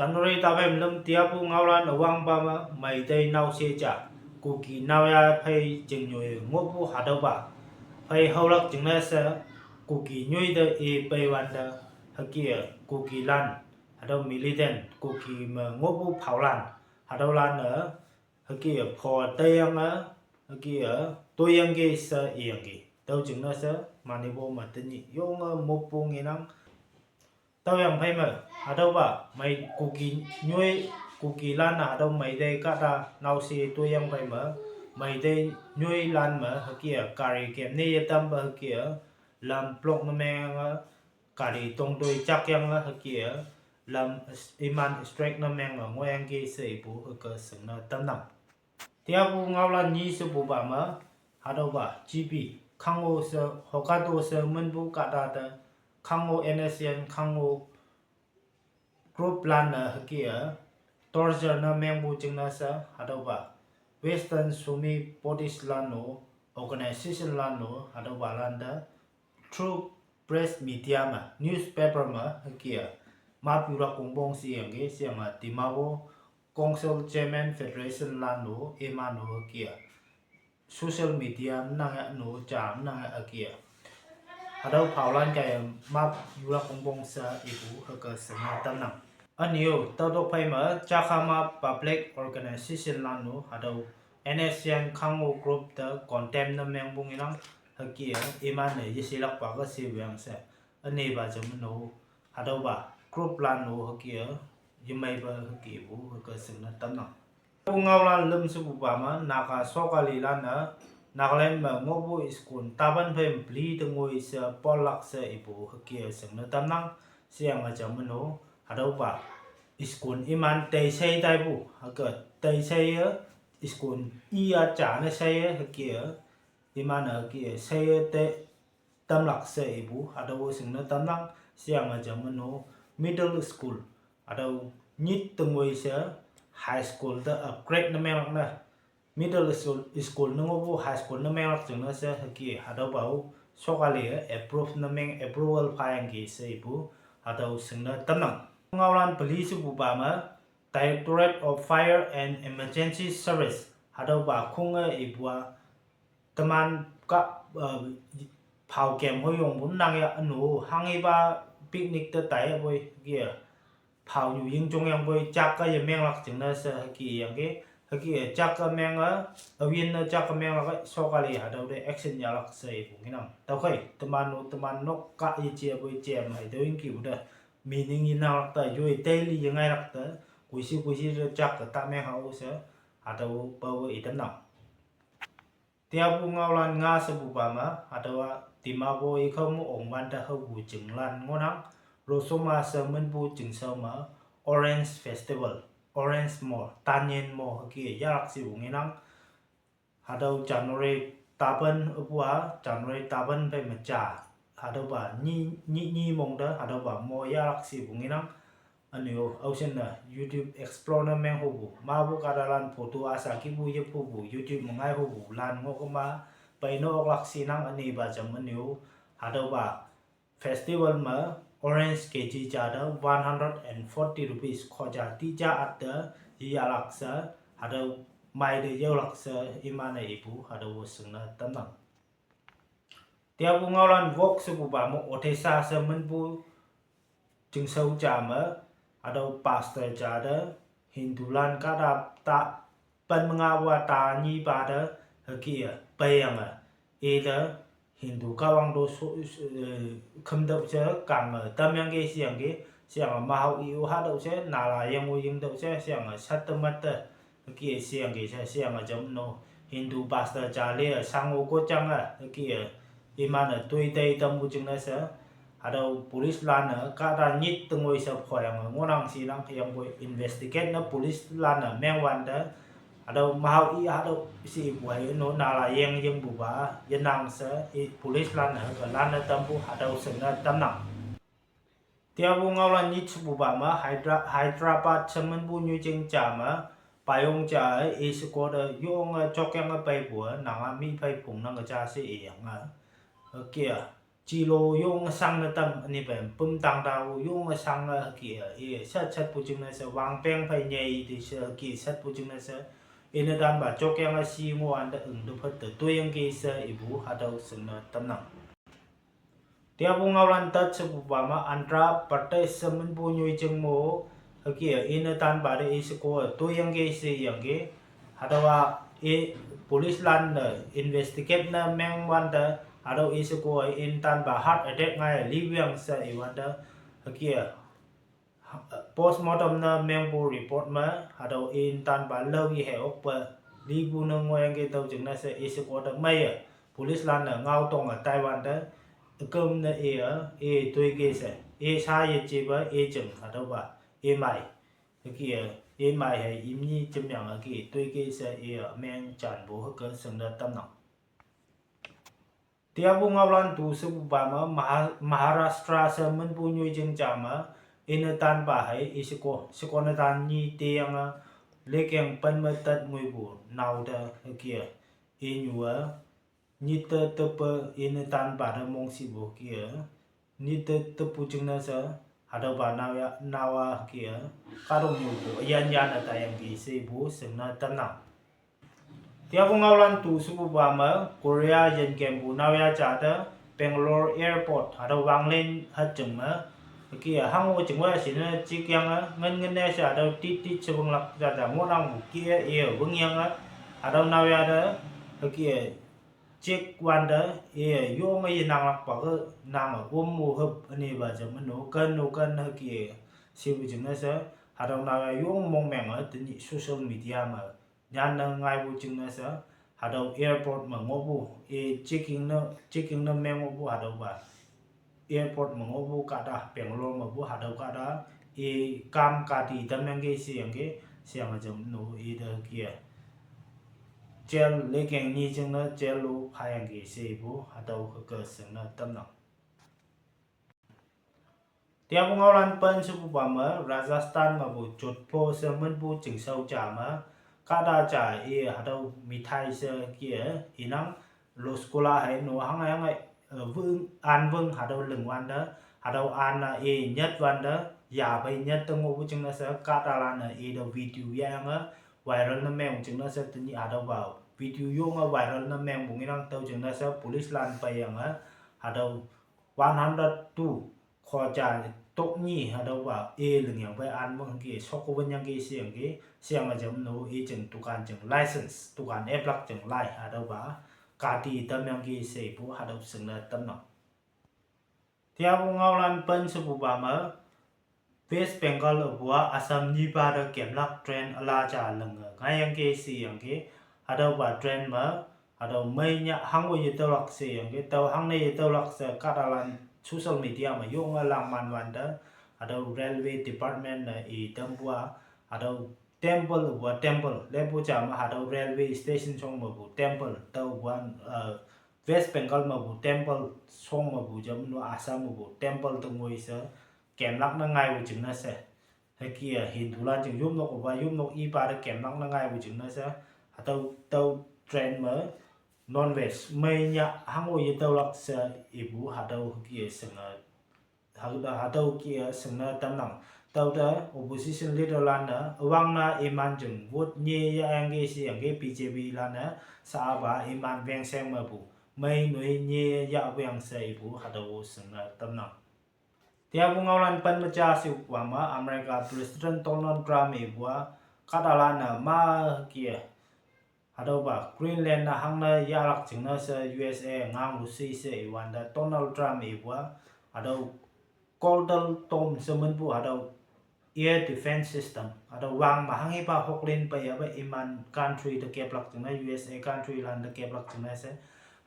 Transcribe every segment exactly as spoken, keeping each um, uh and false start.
January taphei lüm tiapu ngaolan üwangpa me, meitei naoshe ja, Kuki naoya phei jingnyoi ngohpu hatüopa phei haolak jingne she, Kuki nyoi te i peiwante, hüke-e Kukilan, hatüo militant Kuki me ngohpu phaolan, hatüolan-e hüke-e pho teiyange, hüke-e toiyangki she iyangki. Tüo jingne she, Manipur me tenyih yonge moppu ngenang. Tüoyang phei me, hatüopa mei Kuki nyoi, Kukilan-e hatüo meitei kahta naoshe toiyang phei me, meitei nyoilan me hüke-e gari kem ne yetampe hüke-e, lam block ne menge, gari tongtoi jakyange hüke-e, lam iman strike ne menge ngohyangki she ipu hüke shingne tamnang. Tiapu ngaolan nyi shepupa me, hatüopa G B, Khango she, Hokkaido she minpu kahta te, Khango N S C N, Khango group lan-e hüke-e, torture ne mengpu jingne she, hatüopa Western Sumi Buddhist lan-o, organization lan-o, hatüopalan te, through press media me, newspaper me hüke-e, map yulak kongpong sheyangki, sheyange Dimapur Council Chairman Federation lan-o, iman-o hüke-e, social media nang ya no ja nang ya hüke-e, hatüo phaolan kaiye map yulak kongpong she ipu hüke shingne tamnang. Ünyo, tüotok phei me, Chakhama Public Organization lan-o, hatüo N S C N Khango group te condemn ne mengpu ngenang, hüke-e, iman-e yeshilakpa ke shewang she. Ünepa jam no, hatüopa group lan-o hüke-e, yemeipe hükepu hüke shingne tamnang. Pu ngaolan lüm shepupa me, Naga sokalilan-e, Nagaland me ngohpu school tapan phei peli te ngoi she pollak she ipu hüke shingne tamnang, sheyange jam no, hatüopa school iman teishei taipu, hüke teisheiye, school iya ja ne sheiye hüke-e, iman-e hüke-e sheiye te tamlak she ipu, hatüo shingne tamnang, sheyange jam no, middle school, hatüo nyit te ngoi she, high school te upgrade ne menglak ne, middle school, school ne ngohpu high school ne menglak jingne she hüke, hatüopa-o, sokali-e approve ne meng approval phayangki she ipu, hatüo shingne tamnang. Ngaolan peli shepupa me, Directorate of Fire and Emergency Service, hatüopa khunge ipu-a, teman kah, eh, phao kem hoyongpu nang ya üno, hanghipa picnic te taiyapoi hüke-e, phaonyu yingjong yangpoi jak-e yemenglak jingne she hüke yangki, hüke-e jak-e menge, aoyinne jak-e menglak-e sokali hatüo te action yahlak she ipu ngenang. Tüokhei teman-o teman nok kah yejeapoi jem hei tüo yingkipu te, meaning yenanglak te, yoi daily yengailak te, koishi koishi te jak-e ta meng hao she, hatüo pawe itamnang. Tiapu ngaolan nga shepupa me, hatüowa Dimapur ikhao me ongwante haopu chinglan ngohnang, Rosoma she minpu chingshao me, Orange Festival, Orange Mo, Tanyen Mo hüke yahlak shepu ngenang. Hatüo January tapan üpu-a, January tapan phei me ja, hatüopa nyi, nyi, nyi mong te, hatüopa mo yahlak shepu ngenang. Ünyo, aoshinne YouTube explore ne meng hopu, mapu kahtalan photo asa kipu yephupu, YouTube me ngai hopu lan ngoh kema, peine oklak shinang ünepa jam ünyo, hatüopa festival me orange K G ja te one hundred and forty rupees khoja ti ja atte yeyahlak she, hatüo mei te yaolak she iman-e ipu hatüo shingne tamnang. Tiapu ngaolan wok shepupa me Odisha she minpu chingshao ja me, hatüo pastor ja te, Hindulan kahta ta, pen me nga wa ta nyipa te, hüke-e, peiyange, ite, Hindu kahwang to so, eh, khümtüoh she, kange, tamyangki sheyangki, sheyange mahao i-o hatüoh she, nala yeng-o yingtüoh she, sheyange shat te mat te, hüke sheyangki she, sheyange jam no, Hindu pastor ja le, shang-o ko jange, hüke, iman-e toi tei tampu jingne she, hatüo police lan-e kahta nyit te ngoi she phoyange ngohnang shinang yangpoi investigate ne police lan-e mengwante, hatüo mahao i hatüo she ipu hei no nala yeng yingpupa, yenang she i police lan-e hüke lan-e tampu hatüo shingne tamnang. Tiapu ngaolan nyit shepupa me Hydra-, Hyderabad she minpu nyoijing ja me, payong ja-e, e sheko te yonge jokyange peipu-a, nanga mi phei phungnang-e ja she iyange, hüke-a, Silo yong sang ne tam ani pen pum tang ta u yong sang ne hüke e shat shat pu jingne she wangpeng phei nyei ti she hüke shat pu jingne she ine tanpa jokyange shi ngoh wante ing te phüt te toiyangki she ipu hatüo shingne tamnang. Teapu ngaolan tat shepupa me Andhra Pradesh she minpu nyoi jing mo, hüke ine tanpa te i sheko toiyangki she yangki. Hatüowa i police lan-e investigate ne mengwante, hatüo i sheko in tanpa heart attack ngai liwang she iwante, hüke postmortem ne mengpu report me, hatüo in tanpa lao yehe okpe lipu ne ngohyangki tüo jingne she i sheko te meiye police lan-e ngao tonge taiwante, üküm ne iye, i toike she, i sha yejepe, i jing hatüopa, i mei. Hüke, i mei hei imni jemyange hüke toike she iye meng janpu hüke shingne tamnang. Teapu ngaolan tu shepupa me Maha-, Maharashtra she minpu nyoi jing ja me, ine tanpa hei i sheko, sheko ne tan nyi teyange, lekeng pen me tat ngoipu nao te hüke, inyu-e, nyit te tepe ine tanpa te mongshipu hüke, nyit te tepu jingne she, hatüopa naoya, naowa hüke, kahtoknyu pu üyan yan-e taiyangki shepu shingne tamnang. Teapu ngaolan tu shepupa me, Korea yin kempu naoya ja te, Bangalore Airport, hatüo wanglen hat jing me, hüke hango jing wa shine jikyange, ngin ngin ne she hatüo tit tit she winglak ja ja ngohnangpu ke iye wingyange, hatüo naoya te, hüke jik wante, iye yonge yenanglakpa ke nange wom mo hüp ünipa jam no, ken no ken hüke shepu jingne she, hatüo naoya yong mongmenge tenyih social media me nyanne ngaipu jingne she, hatüo airport me ngohpu, i checking ne, checking ne meng ngohpu hatüopa. Airport me ngohpu kahta Bangalore mepu hatüo kahta, i kam kati tamyangki sheyangki, sheyange jam no ite hüke jail lekeng nyi jingne jail lo phayangki shepu hatüo hüke shingne tamnang. Teapu ngaolan pen shepupa me, Rajasthan mepu Jodhpur she minpu chingshao ja me, kahta ja i hatüo mithai she ke inang, rasgulla hei no hanghe hanghe, eh, wüng, an wüng hatüo ling wante, hatüo an-a i nyat wante, ya phei nyat te ngohpu jingne she kahtalan-e i te video yayange, viral ne meng jingne she tenyih hatüopa video yonge viral ne mengpu ngenang tüo jingne she police lan peiyange, hatüo one hundred two khoja toknyi hatüopa i lingyang phei an wüng hüke shokko wünyangki sheyangki, sheyange jam no i jing dukan jing license, dukan aplak jing lai hatüopa, kati tamyangki shepu hatüo shingne tamnang. Teapu ngaolan pen shepupa me, West Bengal üpu-a Assam nyipa te kemlak train üla ja linge ngaiyangki sheyangki, hatüopa train me, hatüo mei nyah hango yetüolak sheyangki, tüo hangne yetüolak she kahtalan social media me yonge langman wante, hatüo railway department-e i tampu-a, hatüo temple üpu-a temple, lepu ja me hatüo railway station shong mepu temple, tüopu-a, eh, West Bengal mepu temple shong mepu jam no Assam mepu temple te ngoi she, kemlak ne ngaipu jingne she. Hüke-a Hindulan jing yopnok üpa, yopnok ipa te kemlak ne ngaipu jingne she. Hatüo, tüo train me, non-veg, mei nyah hango yetüolak she ipu hatüo hüke shinge, hatüo, hatüo ke shingne tamnang. Tüote opposition leader lan-e, üwangne iman jing vote nye yahyangki sheyangki B J P lan-e, sha-a pa iman wengsheng mepu, mei noi nye yahpu yang she ipu hatüo shingne tamnang. Teapu ngaolan pen me ja shepupa me America President Donald Trump ipu-a, kahtalan-e ma ke hatüopa Greenland-a hangne yahlak jingne she U S A ngangpu shi she iwante Donald Trump ipu-a, hatüo Golden Dome she minpu hatüo air defense system, hatüo wang me hanghipa hoklan peiyape iman country te keplak jingne, U S A country lan te keplak jingne she,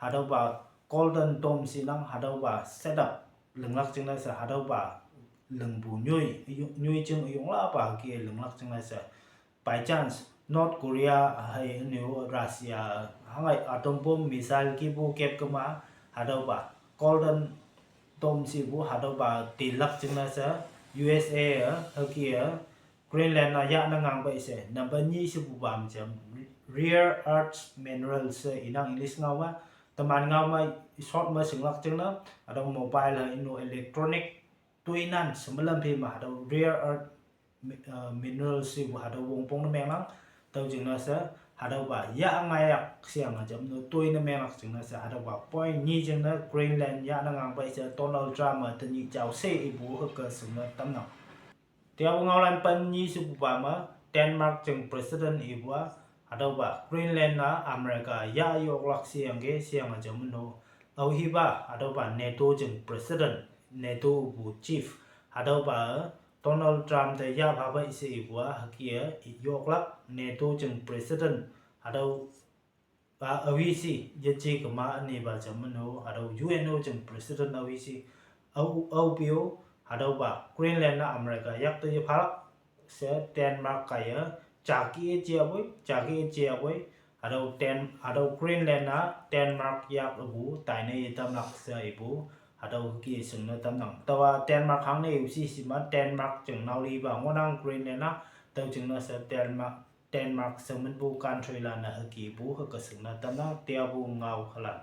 hatüopa Golden Dome shinang hatüopa set up linglak jingne she, hatüopa lingpu nyoi, nyoi jing üyonglapa hüke linglak jingne she. By chance, North Korea hei ünyu Russia, hangai atom bomb missile kipu kep kema, hatüopa Golden Dome shipu hatüopa tilak jingne she, U S A, hüke, Greenland-a yahne ngang pei she, number nyi shepupa me jam, rare earth mineral she inang English ngao me, Teman ngau me short me shinglak jingne, hatüo mobile ha ino electronic toinan shemelam phe me hatüo rare earth mi- uh, minerals ipu hatüo wongpong ne mengnang. Tüo jingne she, hatüopa yah ngaiyak sheyange jamno toine menglak jingne she, hatüopa point nyi jingne Greenland yahne ngang pei she Donald Trump-e tenyih jao she ipu hüke shingne tamnang. Tiapu ngaolan pen nyi shepupa me, Denmark jing President ipu-a, hatüopa Greenland-a America yah yoklak sheyangki sheyange jamno. Aohipa hatüopa NATO jing President, NATO pu chief, hatüopa Donald Trump te yah pha pei she ipu-a hüke-e yoklak NATO jing President, hatüo a, aohi she, yeje kema ünepa jamno, hatüo U N O jing President aohi she, ao, aope-o, hatüopa Greenland-a America yakte yephalak she Denmark kaiye, jake-e jeapoi, jake-e jeapoi, hatüo Den- hatüo Greenland-a Denmark yakpu taine yetamlak she ipu, hatüo hüke shingne tamnang. Taowa Denmark hangne yu shi shima Denmark jing naolipa ngohnang Greenland-a, tüo jingne she Denmark, Denmark she minpu countrylan-e hükepu hüke shingne tamnang, tiapu ngao halan.